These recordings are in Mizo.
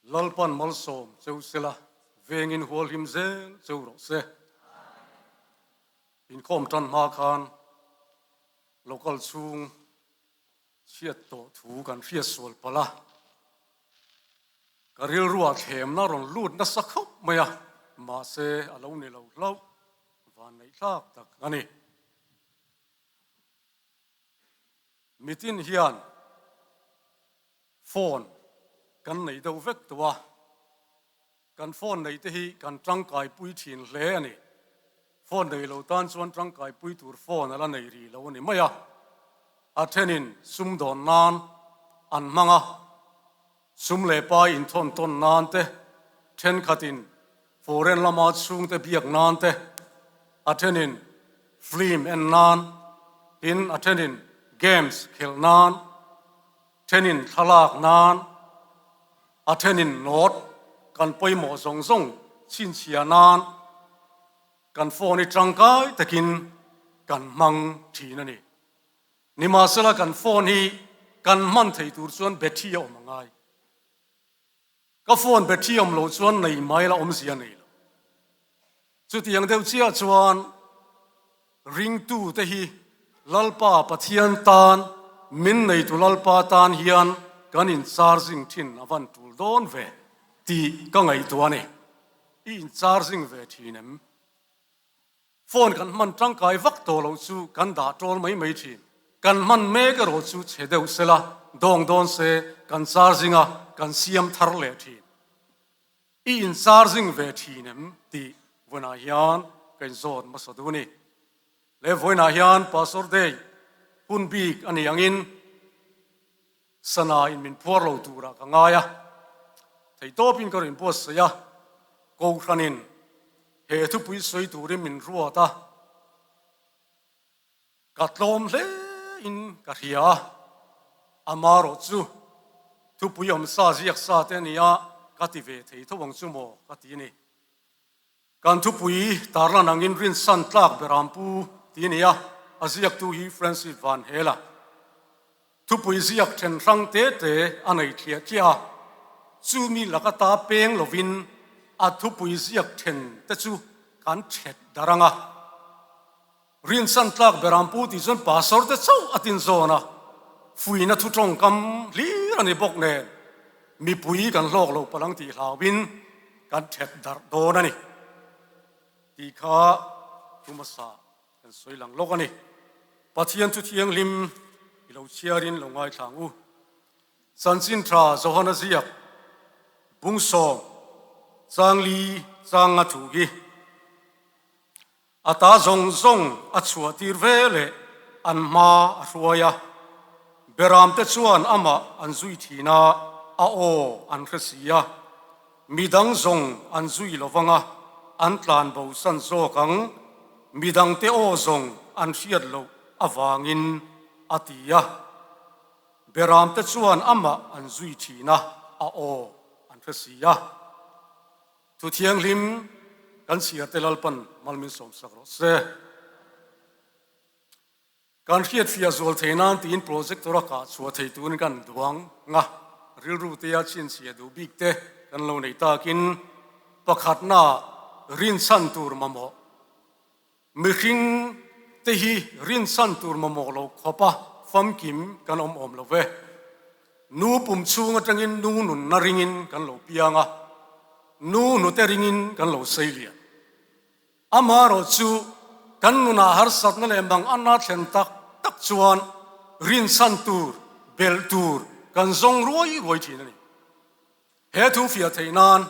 Lalpan malsawm cheu sela, vengin hualhim zel cheu rawh se. Inkhawm tan hma khan local chhung chhiat tawh thu kan hriat sual palh a, ka rilruah thlemna rawn lut nasa khauh mai a, mahse a lo ni lo hlauh, vanneihthlak tak a ni. Mitin hian phone kan nei deuh vek tawh a, kan phone neih te hi kan tangkaipui thin hle a ni. Phone nei lo tan chuan tangkaipui tur phone a la nei rih lo a ni mai a, a thenin sumdawn nan an hmang a, sum leh pai inthawn tawn nan te, thenkhatin foreign lama chhungte biak nan te, a thenin film en nan, tin a thenin games khelh nan, Thenin thlalak nan, a thenin nawt kan pawimawh zawng zawng chhinchhia nan kan phone hi tangkai takin kan hmang thin a ni. Nimahsela kan phone hi kan hman thei tur chuan battery a awm a ngai. Ka phone battery awm loh chuan nei mai la awmzia nei lo. Chutiang deuh chiah chuan ringtute hi Lalpa Pathian tan, min neitu Lalpa tan hian kan in charging thin a van tul dawn ve tih ka ngaihtuah a ni. I in charging ve thin em? Phone kan hman tangkai vak tawh loh chu kan dah tawl mai mai thin. Kan hman mek erawh chu chhe deuh sela, dawng dawn se kan charging a, kan siam thar leh thin. I in charging ve thin em tih vawiinah hian ka inzawt hmasa duh a ni. Le vawiinah hian Pastor Day hun bik a nih angin sana in min phuar lo turah ka ngai a, theihtawpin ka rawn inbuatsaih a, Kohhranin he thupui sawi turin min ruat a, Ka tlawm hle in ka hria a, amarawh chu thupui awm sa ziak sa te ania ka ti ve thei tho ang chu maw ka ti a ni. Kan thupui tarlan angin rinsan tlak berampu ti a ni a, a ziaktu hi Francis Van Hela. Thupui ziak then hrang te te a nei thliah thliah a, chumi laka ta peng lovin a thupui ziak then te chu kan thet darh ang a. Rinsan tlak Berampu tih chuan pastor te chauh a tin zawn a, fuihna thu tawngkam hlir a ni bawk nen mipui kan hlawk lo palang tih hlauhin kan thet darh dawn a ni tih kha thu hmasa kan sawi lang lawk a ni. Pathian chu thianghlim i lo chhiarin lo ngaithla ang u. Chanchin tha Johana ziak bungsawm changli changa thu hi. A ta zawng zawng a chhuah tir ve leh an hma a hruai a, Beramte chuan amah an zui thin a, a aw an hre si a. Midang zawng an zui lo vang a, an tlan bo san zawk ang, midangte aw zawng an hriat loh avangin, a ti a. Beramte chuan amah an zui thin a, a aw an hre si a. Thu thianghlim kan chhiarte Lalpan mal min sawmsak rawh se. Kan hriatfiah zual thei nan tiin projector a kah chhuah thei turin kan duang nga, rilru tea chhinchhiah duh bik te kan lo nei takin pakhatna rinchhan tur mamawh Mihring te hi rinchhan tur mamawh lo khawpa famkim kan awm awm lo ve. Nu pum chhung atangin nu nunna ringin kan lo piang a, nu hnute ringin kan lo sei lian. Amaherawh chu kan nunah harsatna leh manganna thlen tak tak chuan rinchhan tur, belh tur kan zawng ruai ruai thin a ni. He thu fiah theih nan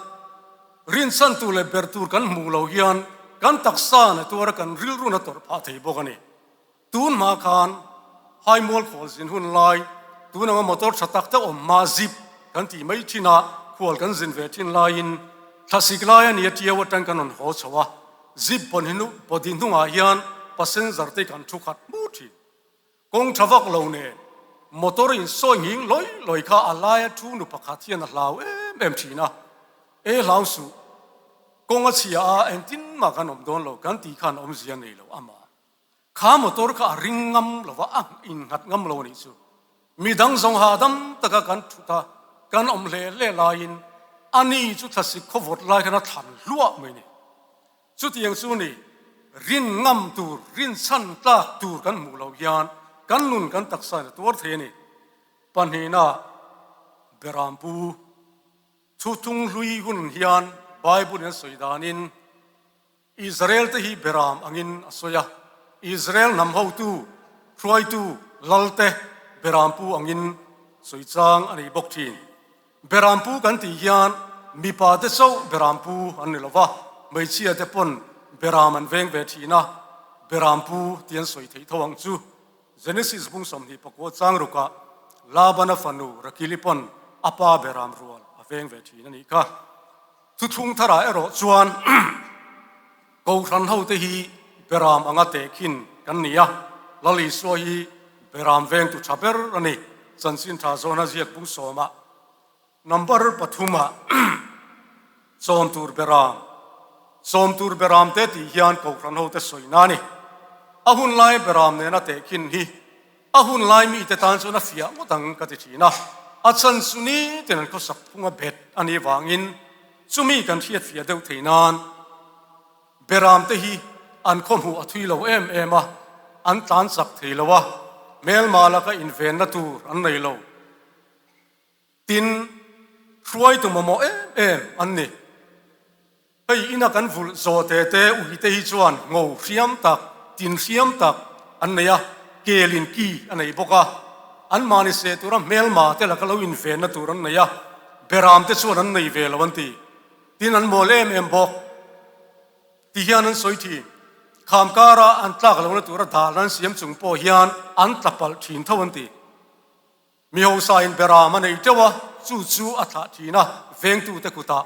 rinchhan tur leh ber tur kan hmuh loh hian kan taksa na tuara kan rilrun a tawrh phah thei bawk a ni. Tun hma khan Haimual khual zin hun lai tun anga motor tha tak tak awm hma zip kan tih mai thin a, khual kan zin ve thin laiin thlasik lai a nia tiau atang kan rawn haw chho a, zip body hnungah hian passenger te kan thu khat hmu thin. Kawng tha vak lo nen motor in sawi nghing lawi lawi kha a laia thu nu pakhat hian a hlau em em thin a, E hlau suh, kawng a chhia a engtin mah kan awm dawn lo kan tih khan awmzia nei lo amah kha motor kha a ring ngam lo va, a innghat ngam lo a nih chu. Midang zawng hahdam taka kan thut a, kan awm hle hle laiin Ani chu thlasik khawvawt lai khan a thlan hluah mai ni. Chutiang chu ni, rin ngam tur, rin chhan tlak tur kan hmuh loh hian kan nun kan taksa in a tuar thei a ni. Pahnihna, Berampu thu tung hlui hun hian Bible in a sawi danin Israel te hi Beram angin a sawi a, Israel hnam hotu, hruaitu, Lalte Berampu angin sawi chang a nei bawk thin. Berampu kan tih hian mipa te chauh Berampu an ni lo va, hmeichhia te pawn Beram an veng ve thin a, Berampu tih an sawi theih tho ang chu. Genesis bung 24 chang rukah Labana fanu Rakili pawn a pa Beram rual a veng ve thin a nih kha. Thuthlung tharah erawh chuan Kohhran hote hi Beram anga tehkhin kan ni a, Lal Isua hi Beram vengtu tha ber a ni. Chanchin tha zawna ziak bung sawmah number pathumah Sawm tur Beram, Sawm tur Beram te tih hian Kohhran hote sawina a ni. A hun lai Beram nena tehkhin hi a hun lai mite tan chuan a fiah ngawt ang ka ti thin a, a chan chu nitin an khawsak phunga bet a nih vangin chumi kan hriat fiah deuh thei nan Beram te hi an khawhmuh a thui lo em em a, an tlan chak thei lo a, hmelma laka invenna tur an nei lo. Tin, hruaitu mamawh em em an ni. Hei ina kan vulh zawh te te ui te hi chuan ngo hriam tak, tin hriam tak an nei a, kel in ki a nei bawk a. Anmahni seh tura hmelma te laka lo invenna tur an nei a, beram te chuan an nei ve lo an ti. Tin, an mawl em em bawk. Ti hian an sawi thin. Kham kara an tlak lohna tura dal an siam chung pawh hian an tla palh thin tho an ti. Mi hausain beram a nei teuh a, chu chu a thlah thin a, vengtute kutah.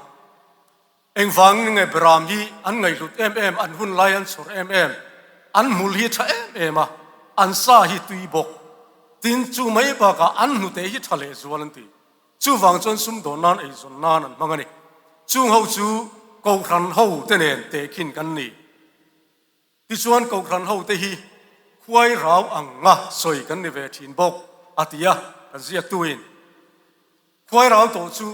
Engvangin nge beram hi an ngaihhlut em em, an hun lai an chhawr em em, an hmul hi tha em em a, an sa hi tui bawk. Tin, chu mai bakah an hnute hi tha lehzual an ti. Chuvang chuan sumdawn nan eizawn nan an hmang a ni. Chung ho chu Kohhran ho te nen tehkhin kan ni. Tichuan Kohhran hote hi khuai rau ang nga sawi kan ni ve thin bawk, a ti a, kan ziaktuin. Khuai rau tawh chu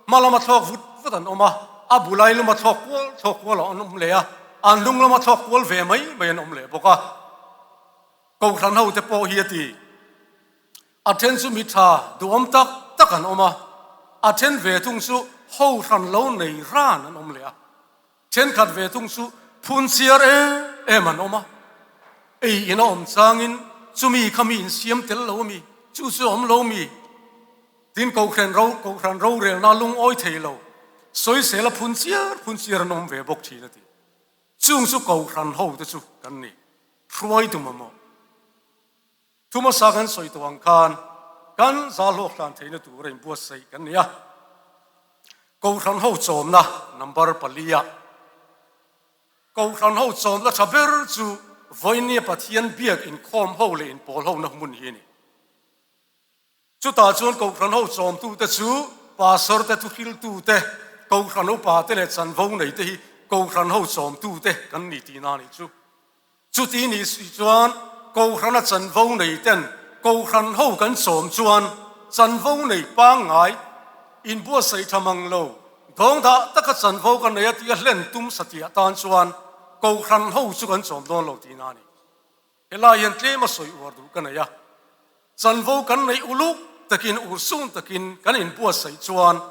hma lama thlawk vut vut an awm a, a bu lai lama thlawk kual thlawk kual an awm leh a, an hnung lama thlawk kual ve mai mai an awm leh bawk a. Kohhran hote pawh hi a ti. A then chu mi tha duhawm tak tak an awm a, a then ve thung chu ho hran lo nei ran an awm leh a. Thenkhat ve thung chu phun chiar em em an awm a, ei in a awm changin chumi kha mi insiam tel lo mi, chu chu awm lo mi, tin Kohhran ro Kohhran rorelna lungawi thei lo, sawisela phun chiar phun chiar an awm ve bawk thin a ti. Chung chu Kohhran ho te chu kan ni, hruaitu mamawh. Thu hmasa kan sawi tawh ang khan kan zahlawk hlan theihna tur a inbuatsaih kan ni a. Kohhran ho chawmna number pali ah Kohhran ho chawmna tha ber chu vawinia Pathian biak inkhawm ho leh inpawl hona hmun hi a ni. Chutah chuan Kohhran ho chawmtute chu Pastor te, thuhriltute, Kohhran upate leh chanvo neite hi Kohhran ho chawmtute kan ni tihna a nih chu. Chuti nih si chuan Kohhrana chanvo neiten Kohhran ho kan chawm chuan chanvo nei pangngai inbuatsaih tha mang lo, dawngdah taka chanvo ka nei a tih a hlen tum satliah tan chuan Kohhran ho chu kan chawm dawn lo tihna a ni. Helai hian tlem a sawi uar duh ka nei a, chanvo kan neih uluk takin urhsun takin kan inbuatsaih chuan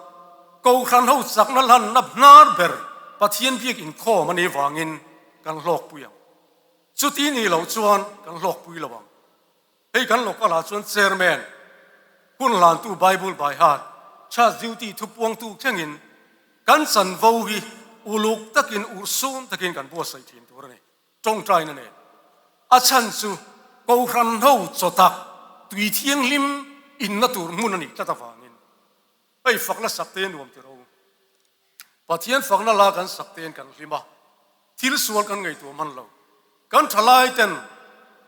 Kohhran ho chakna hlanna hnar ber Pathian biak inkhawm a nih vangin kan hlawkpui ang. Chuti nih loh chuan kan hlawkpui lo ang. Hei kan local ah chuan Chairman, hun hlantu Bible by heart, Church duty thupuangtu thlengin kan chanvo hi uluk takin urhsun takin kan buatsaih thin tur a ni. Tawngtaina nen a chhan chu Kohhran ho chaw tak tui thianghlim inna tur hmun a nih tlat avangin hei fakna sak te nuam tiro. Pathian fakna la kan sak tein kan hlim a, thil sual kan ngaihtuah hman lo. Kan thalai ten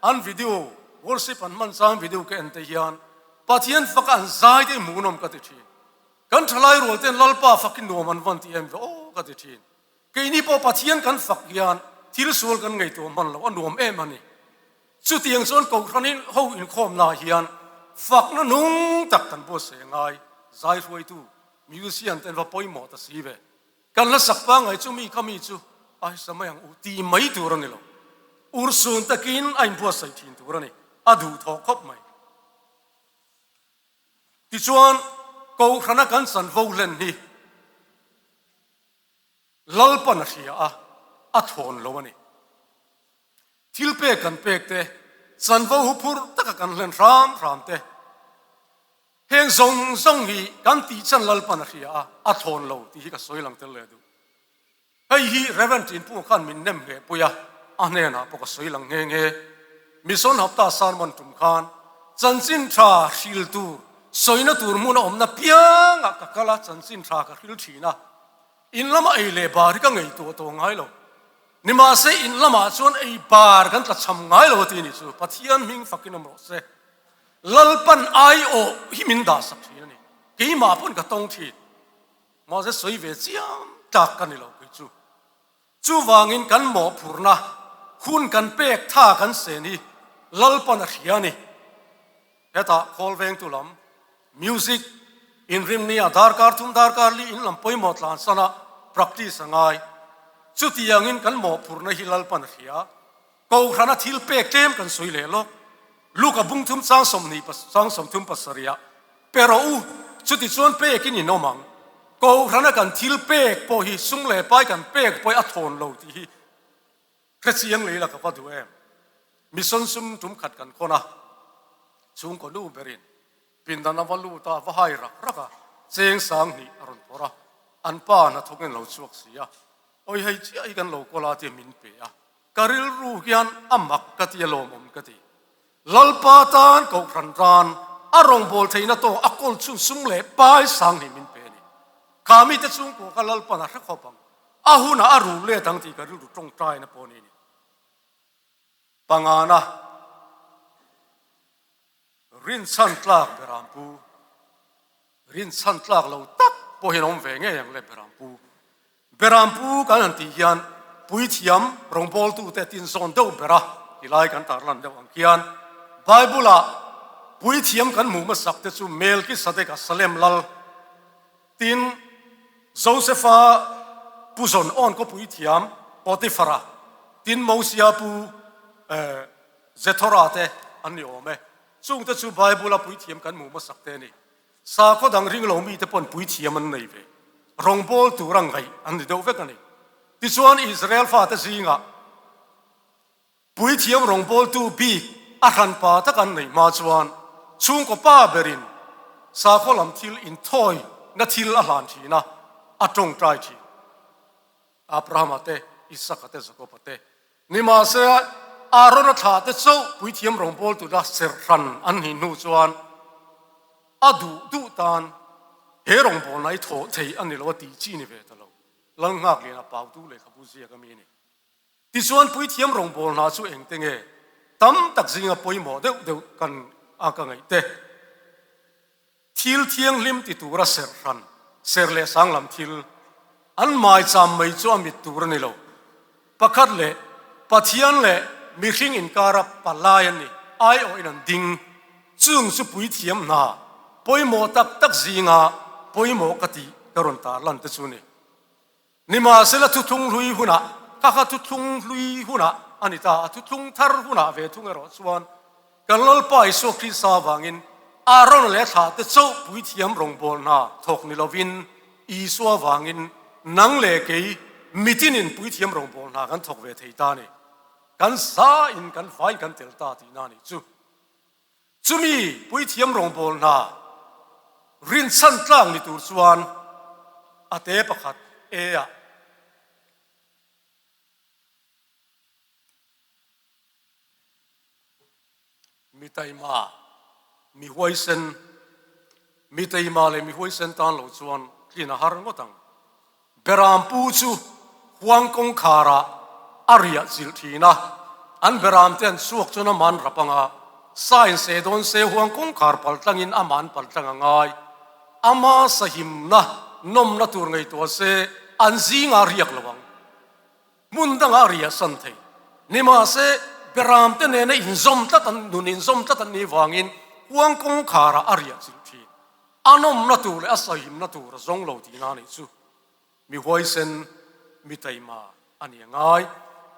an video worship an hman chang video ka en te hian Pathian faka an zai te hmuhnawm ka ti thin. Kan thalai rual ten Lalpa fakin nuam an van ti em ve aw ka ti thin. Keini pawh Pathian kan fak hian thil sual kan ngaihtuah hman loh a nuam em a ni. Chutiang chuan Kohhranin ho inkhawmnaah hian fakna nung tak kan buatsaih a ngai, zai hruaitu. Musician te an va pawimawh ta si ve. Kan la sak pangngai chu mi kha mi chu a sa mai ang u ti mai tur a ni lo. Urhsun takin a inbuatsaih thin tur a ni. A duhthawh khawp mai. Tichuan, Kohhrana kan chanvo hlen hi Lalpan a hria a, a thawn lo a ni. Thil pek kan pek te, chanvo huphurh taka kan hlen hram hram te, heng zawng zawng hi kan tih chan Lalpan a hria a, a thawn lo tih hi ka sawi lang tel leh duh. Hei hi Rev. Tinpunga khan min nem ngheh pui a, a hnenah pawh ka sawi lang nghe nghe. Mission Hapta sermon tum khan chanchin tha hril tur, sawina tur hmun a awmna piangah ka kal a, chanchin tha ka hril thin a. In lama ei leh bar hi ka ngaihtuah tawh ngai lo. Nimahse in lamah chuan ei bar kan tla cham ngai lo a ti a nih chu. Pathian hming fakin awm rawh se. Lalpan aiawh hi min dah sak thin a ni. Keimah pawn ka tawng thin. Mahse sawi ve chiam tlak ka ni lo kei chu. Chuvangin kan mawhphurhna hun kan pek tha kan sen hi Lalpan a hria a ni. Hetah khawl vengtu lam music inrimnia darkar thum darkar li in lam pawimawh tlan sana practice a ngai. Chutiangin kan mawhphurhna hi Lalpan a hria. Kohhrana thil pek tlem kan sawi leh lawk. Luka bungthum chang 20 chang 37 ah pe rawh u, chuti chuan pekin in awm ang. Kohhrana kan thil pek pawh hi sum leh pai kan pek pawh hi a thawn lo tih hi hrechiang lei la ka va duh em. Mission sum tum khat kan khawn a, chhungkaw nu berin pindan a va lut a, va hai rak rak a, cheng sang hnih a rawn phawrh a, an pa hnathawkin a lo chhuak si a, awi hei chiah hi kan lo kawl a tia min pe a. Ka rilru hian a mak ka ti a lawmawm ka ti. Lalpa tan Kohhran tan a rawngbâwl theihna tawk a kawl chhun sum leh pai sang hi min pe a ni. Kha mite chhungkua kha Lalpan a hre khawp ang, a hunah a rûl let ang tih ka rilru tawngtaina pawh a ni a ni. Pangana rinchhan tlak Berampu. Rinchhan tlak lo tak pawh hian a awm ve ngei ang le Berampu. Berampu kan han tih hian puithiam rawngbawltute tinzawn deuh ber a ti lai kan tarlan deuh ang khian Bible-ah puithiam kan hmuh hmasak te chu Melkisadeka Salem lal tin Josefa pu zawn awn kaw puithiam Potifara tin Mosia pu Jethora te an ni awm e. Chungte chu Bible-a puithiam kan hmuh hmasak te a ni. Sakhaw dang ring lo mite pawn puithiam an nei ve. Rawngbâwl tura ngaih an ni deuh vek a ni. Tichuan, Israel fate zingah puithiam rawngbâwltu bik a hranpa tak an neih hma chuan chhungkaw pa berin sakhaw lam thil inthawina thil a hlan thin a, a tawngtai thin. Abrahama te, Isaka te, Jakoba te. Nimahse, Aarona thlah te chauh puithiam rawngbâwl tura serh hran an nih hnu chuan a duh duh tan he rawngbâwlna hi thawh thei a ni lo a tih chi ni ve ta lo. Lalnghakliana Pautu lehkhabu ziak a mi a ni. Tichuan, puithiam rawngbâwl hna chu engte nge tam tak zinga pawimawh deuh deuh kan a ka ngaih te? Thil thianghlim ti tura serh hran, serh leh sang lam thil, an maicham mai chu a mit tur a ni lo. Pakhat leh Pathian leh mihring inkara palai an ni, aiawhin an ding. Chung chu puithiam hna pawimawh tak tak zinga pawimawh ka tih ka rawn tarlan te chu a ni. Nimahsela thuthlung hlui hunah, kha kha thuthlung hlui hunah a ni ta, a thuthlung thar hunah ve thung erawh chuan kan Lalpa Isua Krista avangin Aaron leh a thlahte chauh puithiam rawngbâwl hna thawk ni lovin Isua avangin nang leh kei mitinin puithiam rawngbâwl hna kan thawk ve thei ta a ni. Kan zain kan vaiin kan tel ta tihna a nih chu. Chumi puithiam rawngbâwl hna rinchhan tlâk ni tûr chuan a te pakhat e ah mi taima, mi huaisen, mi taima leh mi huaisen tân lo chuan tlin a har ngawt ang. Berampu chu huang kawngkharah a riah chilh thin a, an beramte an chhuak chuan a man rap ang a, sa in seh dawn se huang kawngkhar pal tlangin a man pal tlang a ngai. Ama sahimna nawmna tur ngaihtuah se an zingah riak lo ang. Hmun dangah a riah san thei. Nimahse, beramte nena inzawm tlat an nun inzawm tlat an nih vangin huang kawngkharah a riah chilh thin. A nawmna tur leh a sahimna tur a zawng lo tihna a nih chu. Mi huaisen, mi taima a ni a ngai.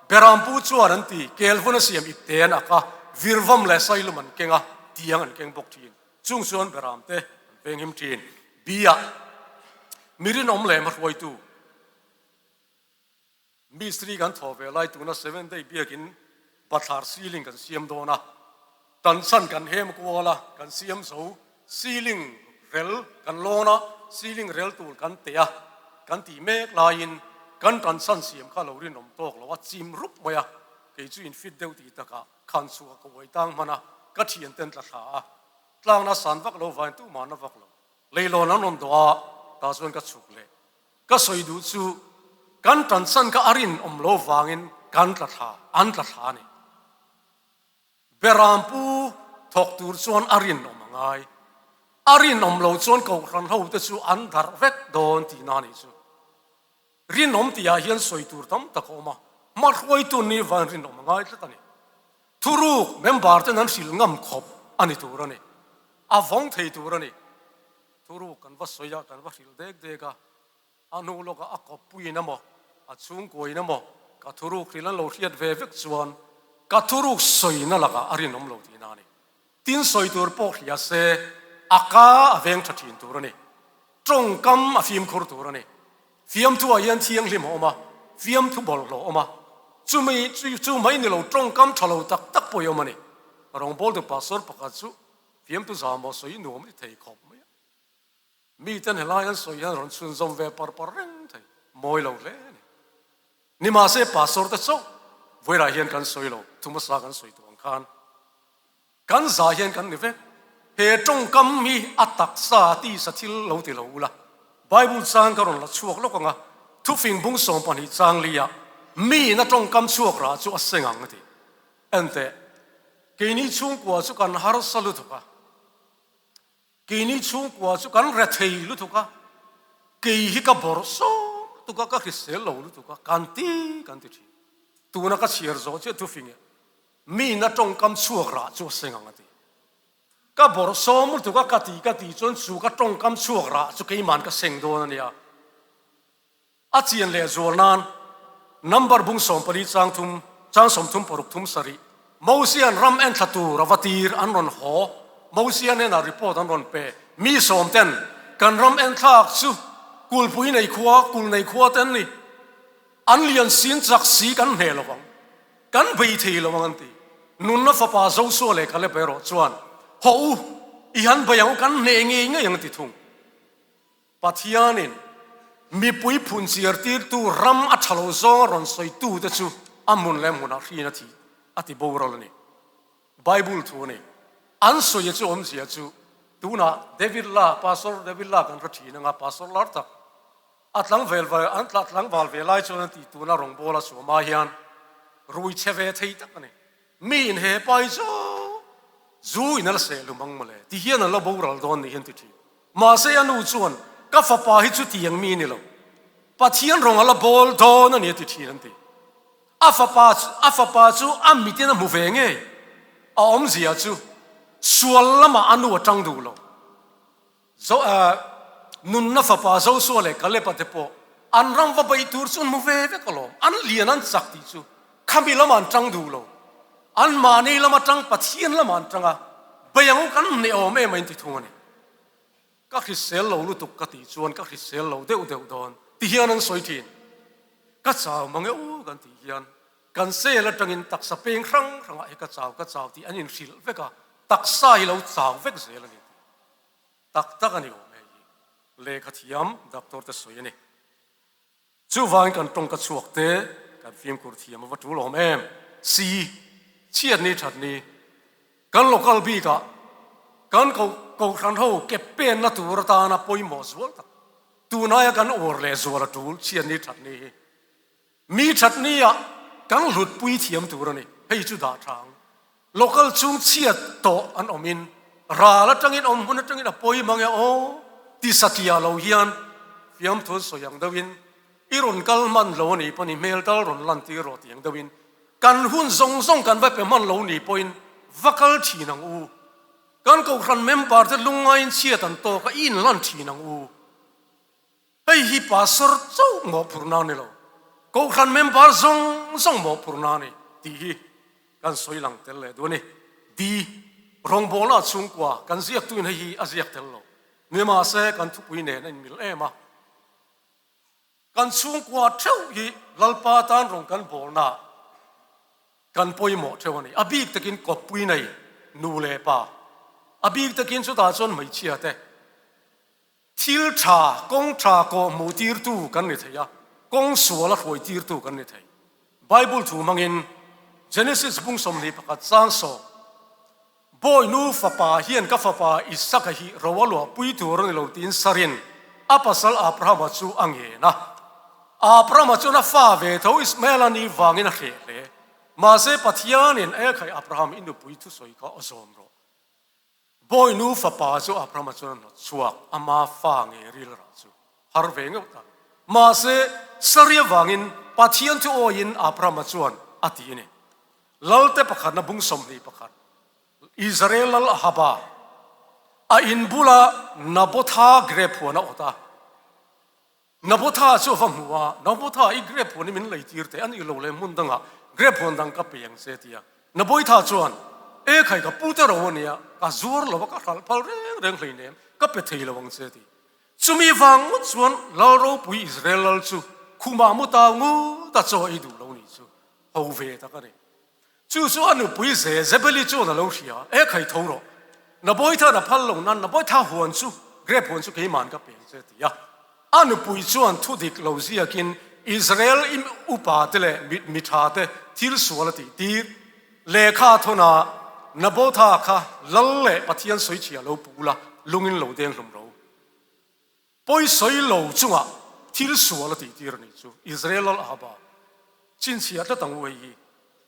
Berampu chuan an ti, Kelvun a siam ip te an ak a, virvam leh sailum an keng a, tiang an keng bawk thin. Chung chuan beramte an venghim thin. B-ah, Mi rinawm leh hmahruaitu. Mistri kan thaw ve lai tuna Seventh Day biakin bathlar ceiling kan siam dawn a, tan chhan kan hem kual a, kan siam zo, ceiling rel kan lawn a, ceiling rel tur kan teh a, kan tih mek laiin kan tan chhan siam kha lo rinawm tawk lo a, chim rup mai a, kei chu in fit deuh tih takah khan chhuah ka uai tang hman a, ka thianten tla thla a, tlangna san vak lo vain tumah na vak lo, leilawn an rawn dawh a, tah chuan ka chhuk leh. Ka sawi duh chu kan tansan kha a rinawm lo vangin kan tla thla, an tla thla a ni. Berampu thawk tur chuan a rinawm a ngai. A rinawm lo chuan kohhran ho te chu an darh vek dawn tihna a nih chu. Rinawm tihah hian sawi tur tam tak a awm a, hmahruaitu ni van rinawm a ngai tlat a ni. Thuruk member ten an hrilh ngam khawp a ni tur a ni. A vawng thei tur a ni. Thuruk kan va sawi a, kan va hrilh dek dek a, a hnu lawkah a kawppuiin emaw, a chhungkuain emaw ka thuruk hrilh an lo hriat ve vek chuan ka thuruk sawina lakah a rinawm lo tihna a ni. Tin sawi tur pawh hria se a ka a veng tha thin tur a ni. Tawngkam a fimkhur tur a ni. Fiamthu ah hian thianghlim a awm a, fiamthu bawlhhlawh a awm a, chumi chu mai ni lo tawngkam tha lo tak tak pawh i awm a ni. Rawngbawltu pastor pakhat chu Fiamtu zah maw sawi nuam a ti thei khawp mai a. Miten helai an sawi hian rawn chhunzawm ve par par reng thei, mawi lo hle a ni. Nimahse pastor te chauh vawilah hian kan sawi lo, thu hmasa kan sawi tawh ang khan kan zah hian kan ni vek. He tawngkam hi a taksa tisa thil lo ti lo ula, Bible chang ka rawn la chhuak lawk ang a, thufing bung 12 chang liah miin a tawngkam chhuak rah chu a seng ang a ti. Enteh, keini chhungkua chu kan harsa lutuk a, keini chhungkua chu kan rethei lutuk a, kei hi ka bawrh sawm lutuk a, ka hrisel lo lutuk a, kan ti kan ti thin. Tuna ka chhiar zawh chiah thufing e, mi na tawngkam chhuak rah chu a seng ang a ti. Ka bawrh sawm lutuk a ka ti ka ti chuan chu ka tawngkam chhuak rah chu keiman ka seng dawn a nia. A chian leh zual nan number bung 14 chang thum chang 30 paruk thum sarih Mosian ram en thla tur a va tir an rawn haw Mosia hnenah report an rawn pe mi sawm ten kan ram en thlak chu kulpui nei khua kul nei khua te an ni an lian sin chak si kan hneh lo vang kan bei thei lo ang an ti nunna fapa Joshua leh Caleb erawh chuan haw u i han bei ang u kan hneh ngei ngei ang a ti thung. Pathianin mipui phunchiartirtu ram a tha lo zawnga rawn sawitute chu a hmun leh hmunah hriin a thi a ti boral a ni. Bible thu a ni. An sawia chu awmzia chu tunah David La, Pastor David La kan hre thin anga Pastor lar tak a tlangvel ve an tla tlangval ve lai chuan an tih tuna rawngbawla suama hian rui chhe ve thei tak a ni. Mi in he pa hi chu zu in a la seh lum ang mawle ti hian an la boral dawn ni hian ti thin. Mahse a nu chuan ka fapa hi chu tiang mi ni lo, Pathian rawng a la bawl dawn a ni a ti thin an ti. A fapa a fapa chu a mitin a hmu ve ngei. A awmzia chu sual lamah a nu a tang duh lo. Zo nunna fapa Joshua leh Caleb-a te pawh an ram va beih tur chu an hmu ve vek alawm. An lian an chak tih chu khami lamah an tang duh lo. Anmahni lam atang Pathian lamah an tang a, bei ang u kan hneh awm em a inti thung a ni. Ka hrisel lo lutuk ka tih chuan ka hrisel lo deuh deuh dawn ti hian an sawi thin. Ka chau mang e u kan tih hian kan sel atangin taksa peng hrang hrangah hi ka chau ka chau tih an inhrilh vek a, taksa hi lo chau vek zel a ni tih. Tak tak a ni awm hei hi lehkha thiam doctor te sawi a ni. Chuvangin kan tawngka chhuak te kan fimkhur thiam a va tul awm em? Si, chhiat ni that ni kan local bikah kan kohhran ho ke penna tur atana pawimawh zual tak tunaia kan uar leh zual a tul chhiat ni that ni hi. Mi that ni ah kan hlut pui thiam tur a ni. Hei chu dah tha ang. Local chung chhiat tawh an awm in ral atangin awm hmun atangin a pawi mang e aw ti satliah lo hian fiamthu an sawi ang deuh in i rawn kal hman lo a nih pawh ni hmel tal rawn lan tir rawh ti ang deuh in kan hun zawng zawng kan va pe hman lo nih pawhin va kal thin ang u. Kan kohhran member te lungngaiin chhiat an tawk a, i inlan thin ang u. Hei hi pastor chauh mawhphurhna a ni lo, kohhran member zawng zawng mawhphurhna a ni tih hi kan sawi lang tel leh duh a ni. Di, rawngbawlna chhungkua kan ziaktuin hei hi a ziak tel lo. Nimahse kan thupui nen a inmil em a. Kan chhungkua theuh hi Lalpa tan rawn kan bawlna kan pawimawh theuh a ni. A bik takin kawppui nei nu leh pa, a bik takin chutah chuan hmeichhia te thil tha, kawng tha kawh hmuh tirtu kan ni thei a, kawng sual a hruai tirtu kan ni thei. Bible thu hmangin Genesis bung 21 chang sawm, Bawinu fapa hian ka fapa Isaka hi ro a luahpui tur a ni lo tiin Sarin a pasal Abrahama chu a ngen a. Abrahama chuan a fa ve tho Ismaela ni vangin a hreh hle. Mahse Pathianin, Ekhai Abraham, i nupui thusawi kha aw zawm rawh. Bawinu fapa chu Abrahama chuan a hnawt chhuak, ama fa nge rilrah chu har ve ngeuh ta. Mahse Sari avangin Pathian chu awiin Abrahama chuan a ti a ni. Lalte pakhatna bung 21, Israel lal Ahaba a in bula Nabotha grape huan a awt a. Nabotha chu a va hmu a, Nabotha, i grape huan hi min lei tir teh, a nih lo leh hmun dangah grape huan dang ka pe ang che, a ti a. Nabotha chuan, E khai, ka pute ro a nia, ka zuar lo a, ka hralh phal reng reng hleinem, ka pe thei lo ang che, a ti. Chumi vang ngawt chuan lal ropui Israel lal chu khumah mu tau ngut a chaw ei duh lo nih chu ho ve tak a ni. Chu chu a nupui ze Zebeli chuan a lo hria, E khai tho rawh, Nabawithan a phal lo nan Nabawitha huan chu grape huan chu keiman ka peng che ti a. A nupui chuan thu dik lo ziakin Israel i upa te leh mi tha te thil sual a tih tir. Lehkha thawnah Nabotha kha lal leh Pathian sawichhia lo pu la, lungin lo deng hlum ro. Pawi sawi lo chungah thil sual a tih tir a nih chu Israel lal Ahaba chinchhiah tlat ang u hei hi.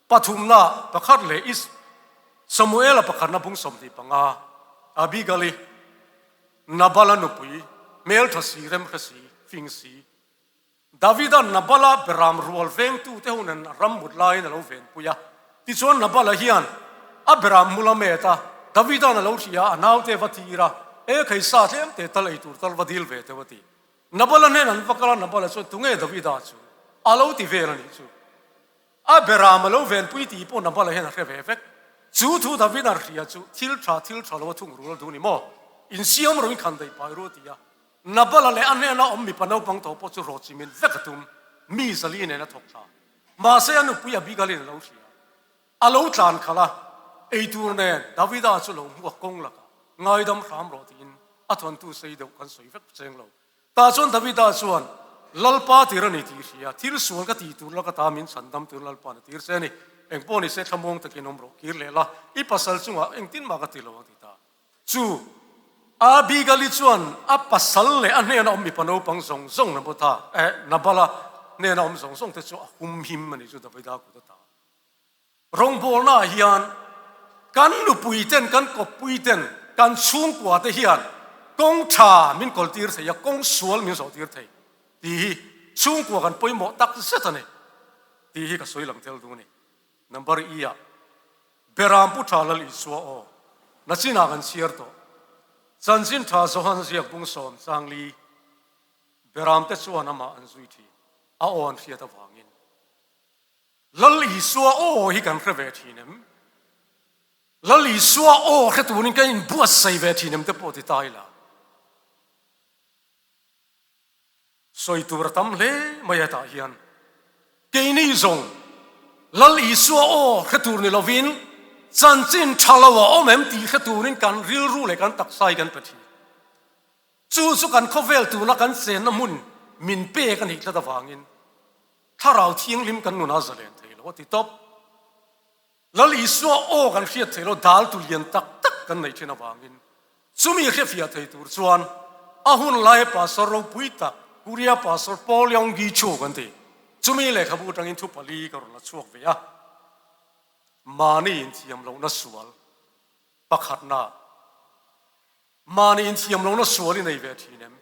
Pathumna pakhat leh Is Samuela pakhatna bung 25 Abigali Nabala nupui hmeltha si remhre si fing si Davida Nabala beram rual vengtute ho nen ram mut laiin a lo venpui a. Tichuan Nabala hian a beram hmul a met a, Davida'n a lo hria a, a naute va tir a, E khei sa tlem te tal ei tur tal va dil ve teuh a ti. Nabala hnen an va kal a, Nabala chuan tunge Davida chu a lo ti vel a nih chu. A beram a lo venpui tih pawh Nabala hian a hre ve vek. Chu thu Davida'n hria chu thil tha thil tha lo a thung rul a duh ni maw? Insiam rawh in khan daih pai ru a ti a. Nabala leh a hnena awm mipa naupang tawh pawh chu rawh chimin vek a tum, mi zali nen a thawk thla. Mahse a nupui Abigail-in a lo hria. A lo tlan khalh a, eitur nen Davida chu lo hmuak kawng lakah ngaidam hram rawh tiin a thawntu sei deuh kan sawi vek cheng lo. Tah chuan Davida chuan, Lalpa tir a ni tih hria, thil sual ka tih tur laka ta min chhandam tur Lalpa'n a tir che a ni. Engpawh ni se thlamuang takin awm rawh, kir leh la, i pasal chungah engtin mah ka ti lo ang ti ta. Chu Abigali chuan a pasal leh a hnena awm mipa naupang zawng zawng Nabotha, eh, Nabala hnena awm zawng zawng te chu a humhim a ni chu Davida kut ata. Rawngbawlnaah hian kan nupui ten, kan kawppui ten, kan chhungkua te hian kawng tha min kawltir thei a, kawng sual min zawhtir thei tih hi chhungkua kan pawimawh tak zet a ni tih hi ka sawi lang tel duh a ni. Number I ah Beram Pu Tha Lal Isua aw na chinah kan chhiar tawh. Chanchin Tha Johan ziak bung sawm changli Beram te chuan amah an zui thin a aw an hriat avangin Lal Isua aw hi kan hre ve thin em? Lal Isua aw hre turin kan inbuatsaih ve thin em te pawh ti ta ila. Sawi tur a tam hle mai hetah hian keini zawng Lal Isua aw hre tur ni lovin chanchin tha lo a awm em tih hre turin kan rilru leh kan taksa hi kan pe thin. Chu chu kan khawvel tuna kan chenna hmun min pek a nih tlat avangin Thlarau Thianghlim kan nunah zalen thei lo a ti tawp. Lal Isua aw kan hriat theih lo dal tu lian tak tak kan neih thin avangin chumi hrefiah thei tur chuan a hun lai Pastor ropui tak Korea Pastor Paul Yong Gi Chu kan ti. Chumi lehkhabu atangin thu pali ka rawn la chhuak ve a. Mahni inthiam lohna sual pakhatna Mahni inthiam lohna sual i nei ve thin em?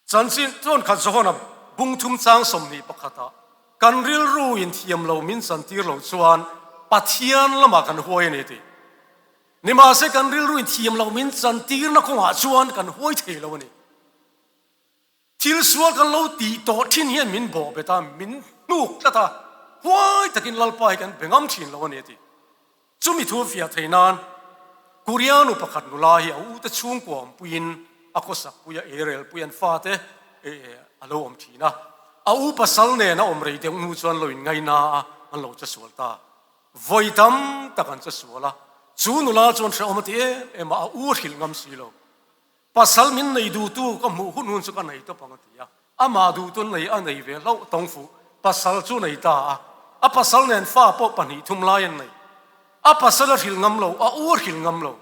Chanchin chuan khat Johana bung thum chang 21 ah kan rilru in thiam lo min chantir lo chuan Pathian lamah kan huai a ni ti. Nimahse kan rilru in thiam loh min chantirna kawngah chuan kan huai thei lo a ni. Thil sual kan lo tih tawh thin hian min bawh bet a, min hnuk tlat a, huai takin Lalpa hi kan be ngam thin lo a ni a ti. Chumi thu fiah thei nan Koreanu pakhat nula hi a ute chhungkua awmpuiin a khawsak pui a, eirelpui an fate a lo awm thin a. A u pasal nen a awm rei deuh hnu chuan lo inngaina a, an lo che sual ta. Vawi tam tak an che sual a, chu nula chuan hrehawm a ti em em a, a u a hrilh ngam si lo. Pasal min nei duhtu ka hmuh hun hun chu ka nei tawp ang a ti a, amah duhtu nei a nei ve hlauh tawng fuh. Pasal chu nei ta a, a pasal nen fa pawh pahnih thum lai an nei. A pasal a hrilh ngam lo, a u a hrilh ngam lo.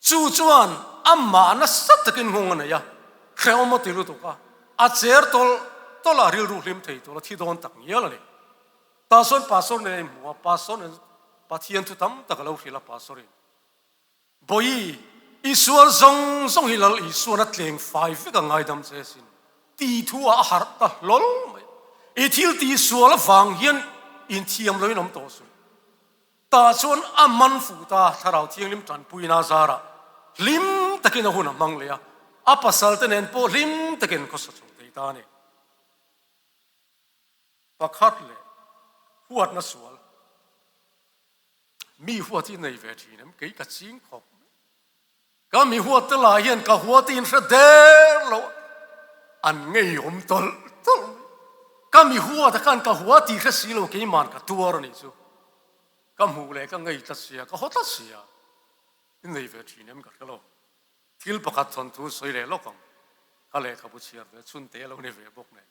Chu chuan amah nasa takin nghawng a nei a, hrehawm a ti lutuk a, a cher tawlh tawlh a, rilru hlim thei tur a thi dawn tak ngial a ni. Tah sawn pastor nen a inhmu a, pastor nen Pathian thu tam tak a lo hrilh a pastor in. Bawi, i sual zawng zawng hi Lal Isuan a tleng fai vek a ngaidam che sin ti thu ah a harh ta hlawl mai. I thil ti sual avang hian inthiam loin awm tawh suh. Tah chuan a man fuh ta Thlarau Thianghlim tanpuina zarah hlim takin a hun a hmang leh a, a pasal te nen pawh hlim takin khawsa chho thei ta a ni. Pakhat leh huatna sual. Mi huat hi nei ve thin em? Kei ka ching khawp mai. Ka mi huat te lah hian ka hua te in hre der lo an ngeiawm tawlh tawlh mai. Ka mi huat a khan ka hua tih hre si lo keiman ka tuar a nih chu. Ka hmuh leh ka ngei tlat sia, ka haw tlat sia. I nei ve thin em ka hre lo. Thil pakhat thawnthu sawi leh lawk ang. Ka lehkhabu chhiar ve chhun te a lo ni ve bawk nen.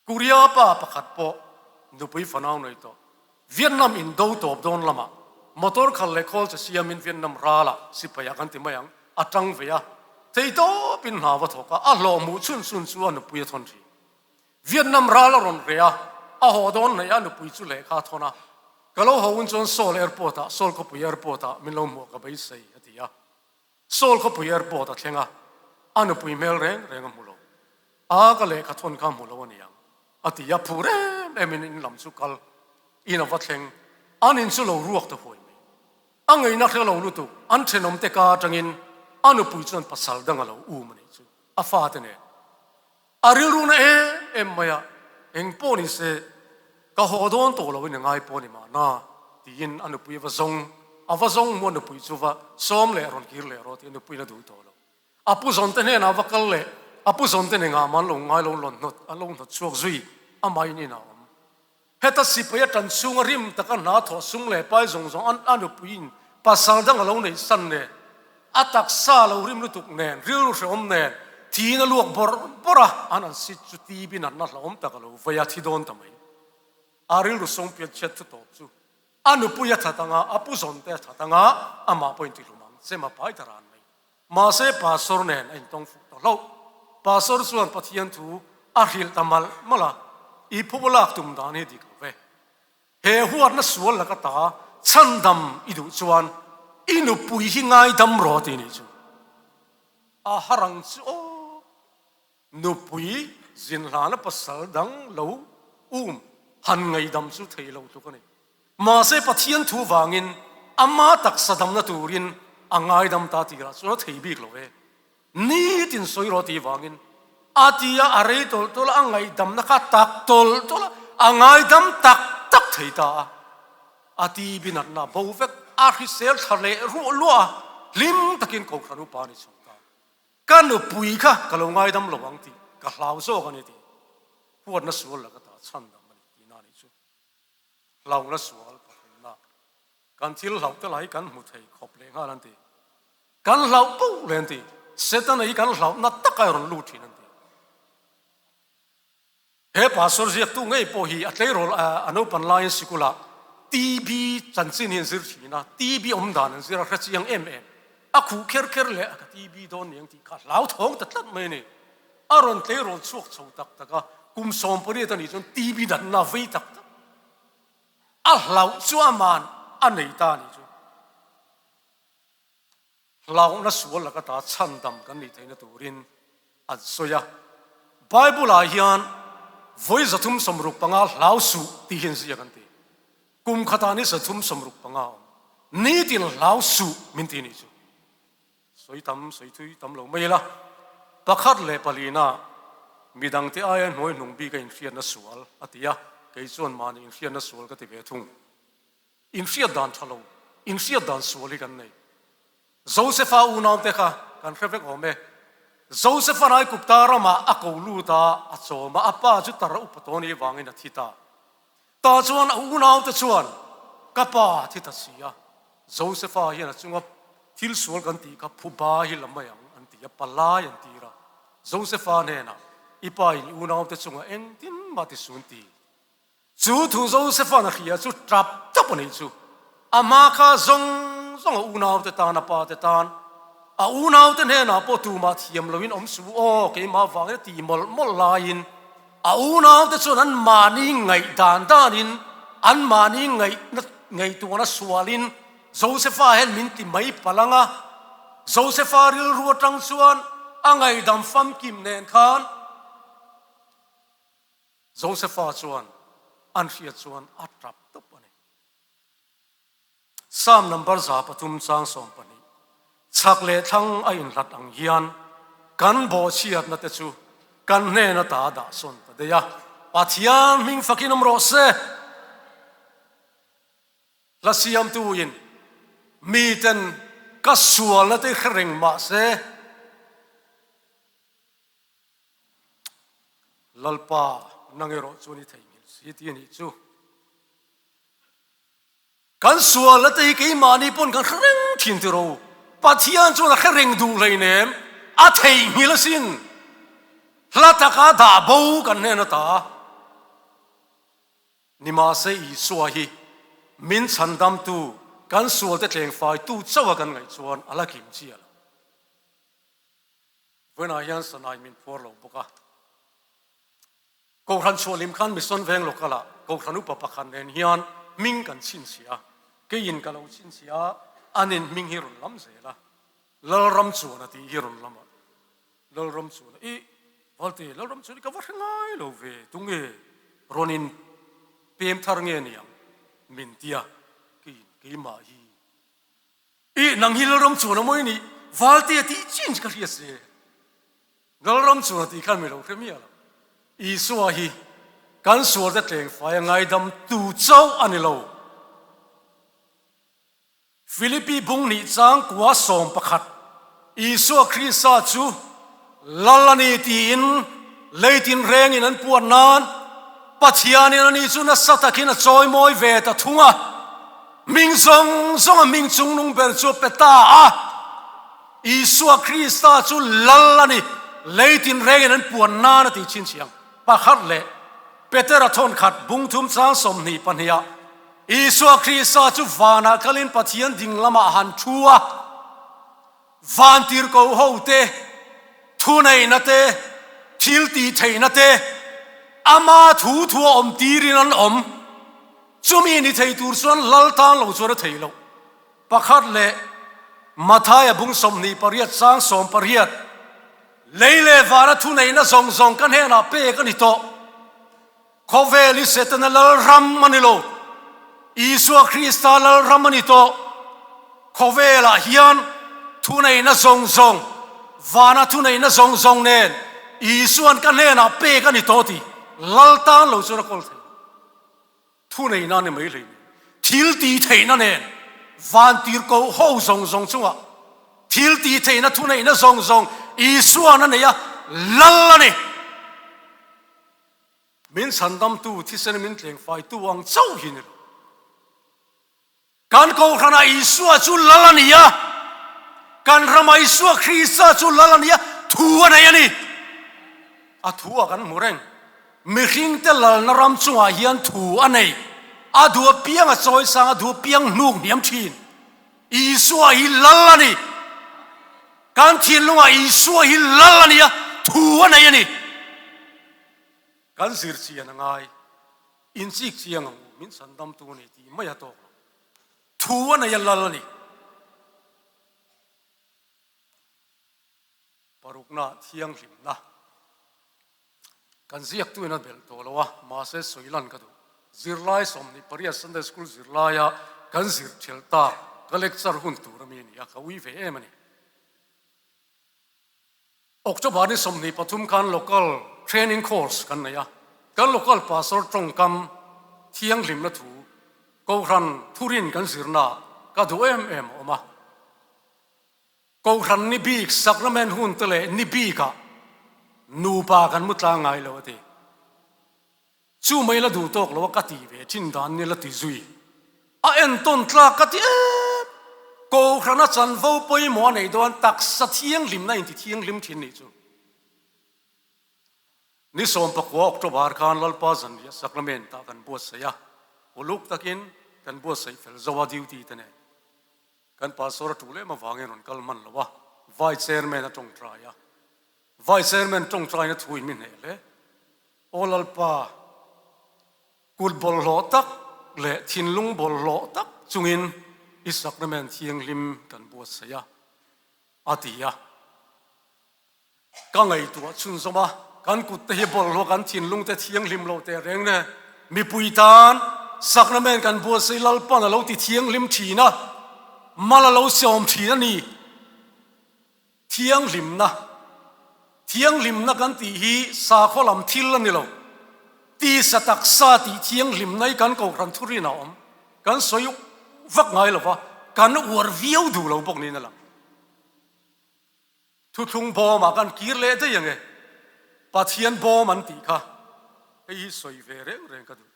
Korea pa pakhat pawh nupui fanau nei tawh. Vietnam in do tawp dawn lamah motor khal leh khawl che siamin Vietnam ralah sipai ah kan ti mai ang, a tang ve a, thei tawpin hna va thawk a, a hlawh hmuh chhun chhun chu a nupui a thawn thin. Vietnam ral a rawn reh a, a haw dawn hnaih a nupui chu lehkha a thawn a, Ka lo haw un chuan Seoul airport ah, Seoul khawpui airport ah min lo hmuh ka beisei a ti a. Seoul khawpui airport a thleng a, a nupui hmel reng reng a hmu lo. A ka lehkha thawn kha hmu lo a ni ang, a ti a, phur em em in in lam chu kal in a va thleng, an in chu lo ruak ta huai mai. A ngeina hre lo lutuk, an thenawm te ka atangin a nupui chuan pasal dang a lo um a nih chu, a fate nen. A rilru na em em mai a, eng pawh ni se, ka haw dawn tawh lo in a ngai pawh ni mahna, tiin a nupui a va zawng, a va zawng hmu a nupui chu va sawm leh rawn kir leh rawh tiin a nupuiin a duh tawh lo. A pu zawn te hnenah a va kal leh, a pu zawn te nengah mah an lo ngai lo lawn hnawt, an lo hnawt chhuak zui, amahin inah a awm. Heta sipai a tan chhunga rim taka hna thawh sum leh pai zawng zawng an a nupuiin pasal dang a lo neih san nen, a taksa lo rim lutuk nen, rilru hrehawm nen, thiin a luak bawrh bawrh a, an an sit chu TB natna hlauhawm tak a lo vei a, thi dawn ta mai. A rilru sawng pian chhiat thu tawp chu a nupui a that anga, a pu zawn te a that anga, amah pawhin tihlum ang chem a pai ta ran mai. Mahse Pastor nen a intawng fuh ta hlauh. Pastor chuan Pathian thu a hrilh ta malh malh a, I phuba lak tum dan hi dik lo ve. He huatna sual laka ta chhandam i duh chuan i nupui hi ngaidam rawh ti nih chu. A harang chu aw. Nupui zinhlana pasal dang lo um han ngaidam chu thei lo tluk a ni. Mahse Pathian thu vangin ama taksa damna turin a ngaidam ta tirah chuan a thei bik lo e. Nitin sawi rawh tih vangin a ti a, a rei tawlh tawlh a, a ngaihdamna kha tak tawlh tawlh a, a ngaidam tak tak thei ta a. A ti binatna bo vek, a hrisel thla leh ruah luah a, hlim takin Kohhran upa a ni chho ta. Ka nupui kha ka lo ngaidam lo ang tih ka hlau zawk a ni tih huatna sual la ka ta chhan dam a ni tihna a nih chu. Hlauna sual pathumna kan thil hlauh te lah hi kan hmu thei khawp leh nghal an ti. Kan hlauh poh leh an ti. Setana hi kan hlauhna taka a rawn lut thin an ti. He pastor ziaktu ngei pawh hi a tleirawl a naupan laiin sikulah TB chanchin hi an zir thin a, TB awm dan an zir a hre chiang em em. A khuh kher kher leh a ka TB dawn ni ang tih kha hlauthawng ta tlat mai a ni. A rawn tleirawl chhuak chho tak tak a, kum 18 a nih chuan TB natna vei tak tak a hlauh chu aman a nei ta a nih chu. Hlauhna sual laka ta chhandam kan nih theihna turin an sawi a. Bible-ah hian vawi 365 hlau suh tih hi an ziak an ti. Kum khatah ni 365 a awm. Nitin hlau suh min ti nih chu. Sawi tam, sawi thui tam lo mai ila. Pakhat leh palina midangte aia hnuai hnung bik a inhriatna sual a ti a, kei chuan mahni inhriatna sual ka ti ve thung. Inhriat dan tha lo, inhriat dan sual hi kan nei. Josefa unaute kha kan hre vek awm e. Josefa Raikupta ramah a ko lut a, a chawm a, a pa chu tar a upa tawh anih vangin a thi ta. Tah chuan a unaute chuan, Ka pa a thi ta si a, Josefa hian a chunga thil sual kan tih kha phuba hi la mai ang, an ti a, palai an tir a. Josefa hnenah, I pa in i unaute chunga engtin mah ti sun ti? Chu thu Josefa'n a hria chu tap tap a nih chu. A hma kha zawng zawng a unaute tan, a pate tan, a unaute hnenah pawh tumah thiam loin awm suh aw, keimah vangin a ti mawlh mawlh laiin a unaute chuan an mahni ngaih dan danin, an mahni ngaihna ngaihtuahna sualin Josefa hian min ti mai palh ang a. Josefa rilru atang chuan a ngaihdam famkim nen khan, Josefa chuan an hriat chuan a tap tawp a ni. Psalm number 300 chang 12, Chhak leh thlang a inhlat ang hian kan bawhchhiatna te chu kan hnen ata dah sawn ta daih a, Pathian hming fakin awm rawh se. Hla siamtuin miten ka sualna te hre reng mah se, Lalpa, nang erawh chuan i theihnghilh si ti a nih chu. Kan sualna te hi keimahni pawn kan hre reng thin tiro. Pathian chuan a hre reng duh hleinem, a theihnghilh asin. Hla taka dah bo kan hnen ata. Nimahse Isua hi min chhandamtu, kan sualte tlengfaitu chauha kan ngaih chuan a la kim chiah lo. Vawiinah hian Sanai min phuar lo bawk a. Kohhran chhuahlim khan Mission Veng Local ah Kohhran upa pakhat nen hian hming kan chhinchhiah a, keiin ka lo chhinchhiah a, anin hming hi rawn lam zel a, Lalram chuan a tih hi rawn lam a, Lalram chuan a, ih Valte, Lalram chuan i ka va hre ngai lo ve, tunge rawn in pem thar nge niang min tia, keiin keimah hi I nang hi Lalram chuan a mawi nih Valte a tih chin ka hria se. Lalram chuan a tih khan mi lo hre miah lo. Isua hi kan sualte tlengfai a ngaidam tu chauh a ni lo. Philippi bung nih chang kua 11 Isua Krista chu Lal a ni tiin lei tinrengin an puan nan Pathianin ani chu nasa takin a chawimawi ve ta thung a, hming zawng zawnga hming chungnung ber chu a pe ta a. Isua Krista chu Lal a ni, lei tinrengin an puan nan a tih chhinchhiang pakhat leh Petera thawnkhat bungthum chang 22 ah Isua Krista chu vanah kalin Pathian ding lamah a han thu a. Vantirhkoh hote, thuneihna te, thil tih theihna te, ama thu thua awm tirin an awm. Chumi ni thei tur chuan lal tan lo chuan a thei loh. Pakhat leh Mathaia bung 28 chang 18, Lei leh vana thuneihna zawng zawng ka hnenah pek a ni tawh. Khawvel hi Setana lalram a ni lo, Isua Krista lalram a ni tawh. Khawvelah hian thuneihna zawng zawng, vana thuneihna zawng zawng nen Isua'n ka hnenah pek a ni tawh tih lal tan lo chuan a kawl thei lo. Thuneihna a ni mai hleinem. Thil tih theihna nen van tirhkoh ho zawng zawng chungah thil tih theihna thuneihna zawng zawng Isua'n a nei a, lal a ni. Min chhandamtu thisen min tlengfaitu ang chauh hi ni lo. Kan Kohhranah Isua chu lal a ni a, kan ramah Isua Krista chu lal a ni a, thu a nei a ni. A thu a kan hmu reng. Mihringte lalna ram chungah hian thu a nei. A duh apiang a chawisang, a duh apiang hnuk hniam thin. Isua hi lal a ni. Kan thinlungah Isua hi lal a ni a, thu a nei a ni. Kan zir chian a ngai, inchik chiang ang u, min chhandamtu a ni tih mai a tawk lo. Thu a nei a lal a ni. Parukna thianghlimna. Kan ziaktuin a belh tawh lo a, mahse sawi lan ka duh. Zirlai 28 Sunday School zirlaia kan zir ṭhelh tak ka lecture hun tur ami a ni a, ka ui ve em a ni. October ni 23 khan local training course kan nei a, kan local pastor tawngkam thianghlimna thu Kohhran thurin kan zirna ka duh em em a awm a. Kohhran ni bik sacrament hun te leh ni bikah nupa kan mu tlang ngai lo a ti. Chu mai la duh tawk lo a ka ti ve thin dan ni la ti zui. A entawn tlak ka ti em! Kohhrana chanvo pawimawh a neih dawn taksa thianghlimna inti thianghlim thin nih chu. Ni 19 October khan Lalpa zanriah sacrament ah kan buatsaih a, uluk takin kan buatsaih fel zo a duty te nen. Kan pastor a tul em avangin rawn kal hman lo a, Vice Chairman a tawngtai a. Vice Chairman tawngtaina thu in mi hneh hle. Aw Lalpa, kut bawlhhlawh tak leh thinlung bawlhhlawh tak chungin i sacrament thianghlim kan buatsaih a, a ti a. Ka ngaihtuah chhunzawm a, kan kut te hi bawlhhlawh kan thinlung te thianghlim lo teh reng ne. Mipui tan sacrament kan buatsaih Lalpan a lo ti thianghlim thin a, mal a lo sawm thin a ni. Thianghlimna, Thianghlimna kan tih hi sakhaw lam thil a ni lo. Tisa taksa tih thianghlimna hi kan kohhran thurin a awm. Kan sawi vak ngai lo va, kan uar viau duh lo bawk niin a lang. Thuthlung bawmah kan kir leh daih ang e. Pathian bawm an tih kha hei hi sawi ve reng reng ka duh.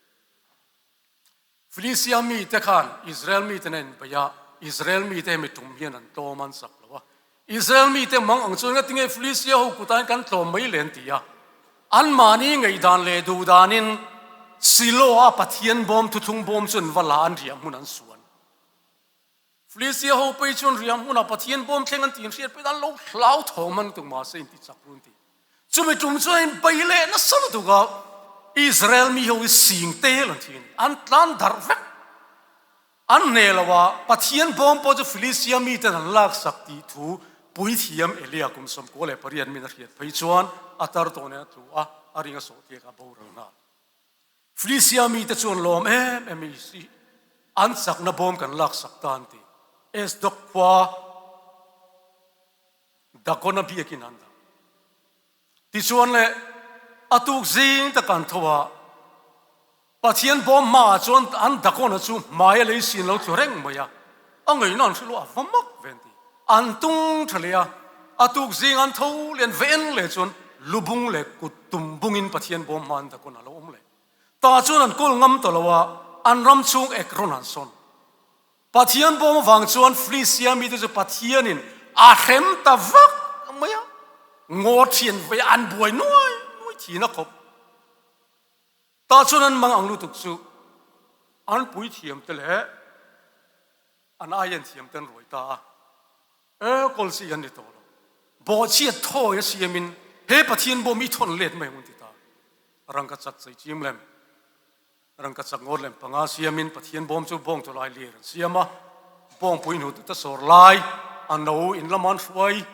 Filistia mite khan Israel mite nen inbeih a, Israel mite hemi tum hian an tlawm an sak lo a. Israel mite mang ang chuan ngatinge Filistia ho kutain kan tlawm mai le an ti a. Anmahni ngaihdan leh duhdanin Siloa Pathian bawm thuthlung bawm chu an va la an riah hmun an suan. Filistia ho pei chuan riah hmunah Pathian bawm thleng an tih in hriat pawhin an lo hlau thawm an tuk mahse in ti chak run ti. Chumi tum chuan in bei leh nasa lutuk a, Israel mi ho hi sing tel an thi a ni. An tlan darh vek. An hneh lo a, Pathian bawm pawh chu Filistia miten an laksak tih thu puithiam Elia kum 98 min a hriat phei chuan a tar tawh nen a tlu a, a ring a sawh tiak a boral nghal. Filistia mite chuan lawm em em i si, an chakna bawm kan laksak ta an ti. Esdok khua Dagona biakin an dah. Tichuan le a tuk zing tak an tho a, Pathian bawm hmaah chuan an Dagona chu hmai a lei sin lo tlu reng mai a, a ngaihna an hrilh a, a va mak ve an ti. An tung tha leh a, a tuk zing an tho leh an ve en leh chuan lubung leh kut tum bungin Pathian bawm hma an Dagon a lo awm leh. Tah chuan an kawl ngam ta lo a, an ram chhung Ekron an sawn. Pathian bawm avang chuan Filistia mite chu Pathianin a hrem ta vak mai a, ngaw thian vei an buai nuai nuai thin a khawp. Tah chuan an mang ang lutuk chu an puithiam te leh An aian thiam ten ruai ta a, e kawlsi an ni tawh lo. Bawhchhiat thawi a siamin he Pathian bawm i thawn let mai ang an ti ta. Rangka chak chei chim lem, rangka chak ngawt lem panga siamin Pathian bawm chu bawng tawlai lir an siam a, bawngpui hnu ta sawr lai a no in lama an hruai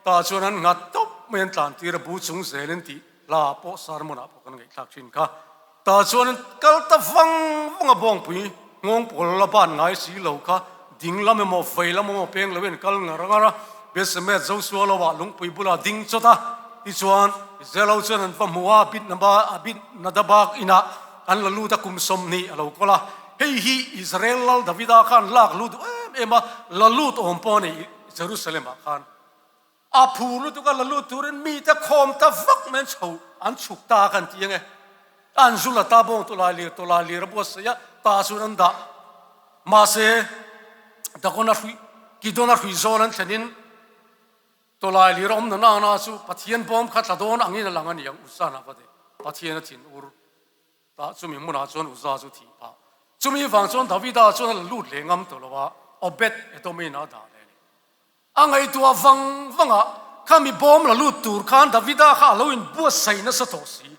ta chuan an nghat tawp mai an tlan tir a, bu chung zelin tih hla pawh sermon ah pawh kan ngaihthlak thin kha. Tah chuan an kal ta vang vang a, bawngpui nghawng pawl la ban ngai si lo kha ding lam emaw vei lam emaw peng loin an kal ngar ngar a, Bethsemet Joshua lo ah lungpui bulah ding chawt a, tichuan Zelo chuan an va hmu a, Abinadaba inah an la lut a, kum 20 a lo kawl a, hei hi Israel lal Davida khan lak lut duh em em a, la lut awm pawh a ni Jerusalem ah khan. A phur lutuk a la lut turin mite khawm ta vak mai an chho an chhuk ta kan ti ange. An zu la ta bawng tawlai lir tawlai lir a buatsaih a, ta chuan an dah. Mahse, Dagona hrui Kidona hrui zawl an thlenin tawlai lir a awm na nana chu Pathian bawm kha tla dawn angin a lang a ni ang Uzzana va de Pathian a thin ur. Tah chumi hmunah chuan Uzzah chu thih phah. Chumi vang chuan Davida chuan a la lut leh ngam tawh lo a, Obed Edomin a dah leh a ni. A ngaihtuah vang vang a, khami bawm la lut tur khan Davida kha a lo inbuatsaih nasa tawh si.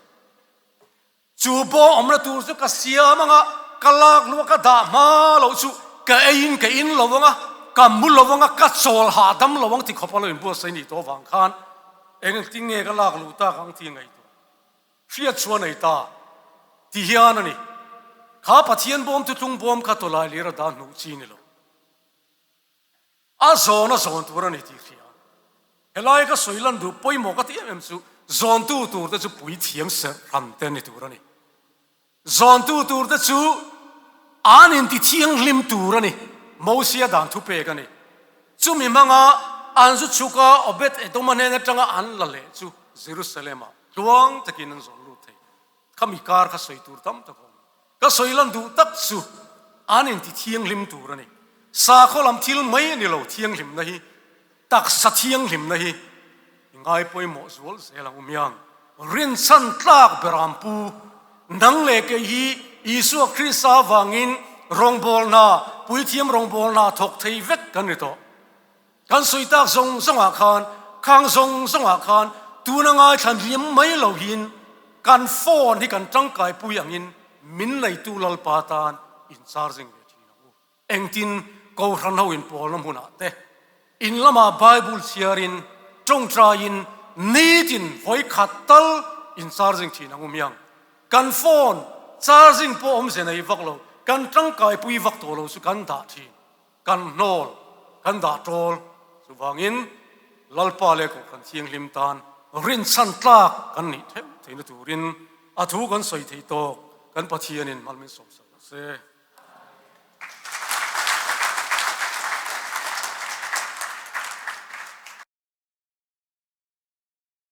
Chu bawm awmna tur chu ka siam ang a, ka lak luh a ka dah hma loh chu ka eiin ka in lo ang a, ka mu lo ang a, ka chawl hahdam lo ang ti khawp a lo inbuatsaih nih tawh vang khan engtin nge ka lak luh tak ang tih ngaihtuah. Hriat chuan ei ta ti hian a ni. Kha Pathian bawm thuthlung bawm kha tawlai lir a dah hnuh chi ni lo. A zawn a zawn tur a ni tih hria. Helai ka sawi lan duh pawimawh ka ti em em chu zawntu tur te chu puithiam serh hran te ni tur a ni. Zawntu tur te chu an inti thianghlim tur a ni. Mosia dan thupek a ni. Chumi hmanga an zu chhuk a, Obed-Edoma hnen atanga an la leh chu Jerusalem-ah tluang takin an zawn lut thei. Khami kar kha sawi tur tam tak a awm. Ka sawi lan duh tak chu an inti thianghlim tur a ni. Sakhaw lam thil mai a ni lo, thianghlimna hi, taksa thianghlimna hi i ngai pawimawh zual zel ang u miang. Rinchhan tlak berampu, nang leh kei hi Isua Krista avangin rawngbawlna, puithiam rawngbawlna thawk thei vek kan ni tawh. Kan sawi tak zawng zawngah khan, khang zawng zawngah khan tuna ngaithla hliam mai lo hiin kan phone hi kan tangkaipui angin min neitu Lalpa tan in charging ve thin ang u. Engtin Kohhran ho inpawlna hmunah te, in lamah Bible chhiarin, tawngtaiin nitin vawi khat tal in charging thin ang u miang. Kan phone charging pawh awmze nei vak lo, kan tangkaipui vak tawh lo chu kan dah thin. Kan hnawl, kan dah tawl. Chuvangin Lalpa leh Kohhran Thianghlim tan rinchhan tlak kan nih theuh theihna turin a thu kan sawi theih tawk kan Pathianin mal min sawmsak rawh se.